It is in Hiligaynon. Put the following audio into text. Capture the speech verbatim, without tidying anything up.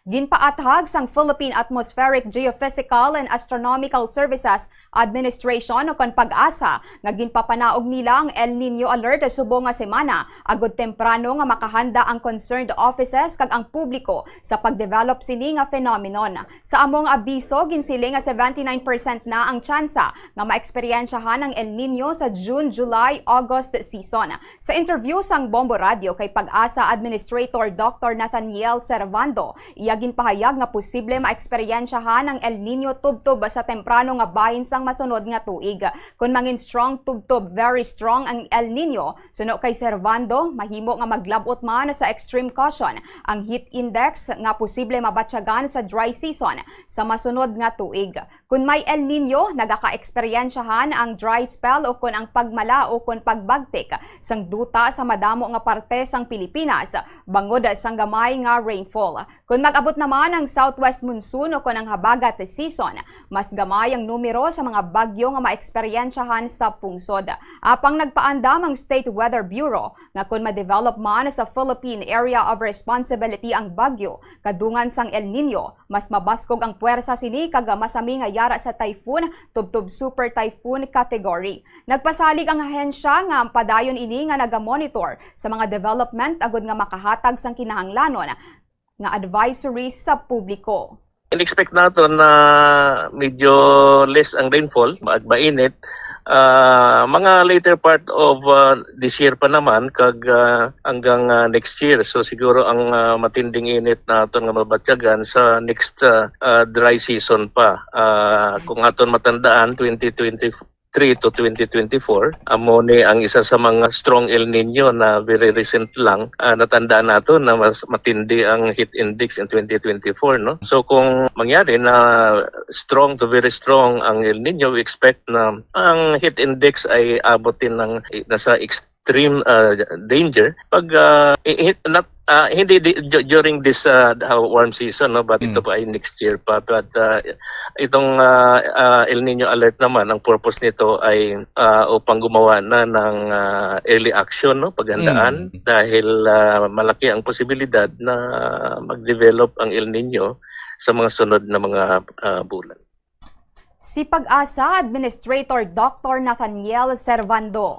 Ginpaathag sang Philippine Atmospheric Geophysical and Astronomical Services Administration o kon PAGASA nga ginpapanaog nila ang El Niño alert subong nga semana, agud temprano nga makahanda ang concerned offices kag ang publiko sa pagdevelop sini nga phenomenon. Sa amo nga abiso, ginsiling nga seventy-nine percent na ang tsansa nga maeksperyensyahan ang El Niño sa June, July, August season. Sa interview sang Bombo Radio kay PAGASA Administrator Doctor Nathaniel Servando, iya ginpahayag nga posible maeksperyensyahan ang El Niño tubtob sa temprano nga bahin sang masunod nga tuig. Kon mangin strong tubtob very strong ang El Niño, suno kay Servando, mahimo nga maglab-ot man sa extreme caution ang heat index nga posible mabatyagan sa dry season sa masunod nga tuig. Kon may El Niño, nagaka-eksperyensyahan ang dry spell o kon ang pagmala o kon pagbagtik sang duta sa madamo nga parte sang Pilipinas bangod sang gamay nga rainfall. Kon mag-abot naman ang southwest monsoon o kon ang habagat season, mas gamay ang numero sa mga bagyo nga maeksperyensyahan sa pungsod. Apang nagpaandam ang State Weather Bureau nga kon ma-develop man sa Philippine Area of Responsibility ang bagyo kadungan sang El Niño, mas mabaskog ang puwersa sini kag masami nga yara sa typhoon tubtob super typhoon category. Nagpasalig ang ahensya nga padayon ini nga naga-monitor sa mga development agud nga makahatag sang kinahanglanon nga advisories sa publiko. In-expect naton na medyo less ang rainfall, mag-, mainit. Ah, mga later part of, ah, this year pa naman, kag, ah, hanggang, ah, next year. So, siguro ang, ah, matinding init na aton nga mabatyagan sa next, ah, ah, dry season pa. Ah, kung aton matandaan, twenty twenty-three to twenty twenty-four, amo ni ang isa sa mga strong El Niño na very recent lang. Ah, natandaan nato na mas matindi ang heat index in twenty twenty-four, no? So, kung mangyari na strong to very strong ang El Niño, we expect na ang heat index ay abutin ng, nasa extreme, ah, danger. Pag, ah, i-, i-, not, ah, hindi di-, du-, during this, ah, uh, warm season, no, but ito Mm. pa ay next year pa. But, ah, itong, ah, ah, El Niño alert naman, ang purpose nito ay, ah, upang gumawa na ng, ah, early action, no, paghandaan, Mm. dahil, ah, malaki ang posibilidad na mag-develop ang El Niño sa mga sunod na mga, ah, bulan. Si PAGASA Administrator Doctor Nathaniel Servando.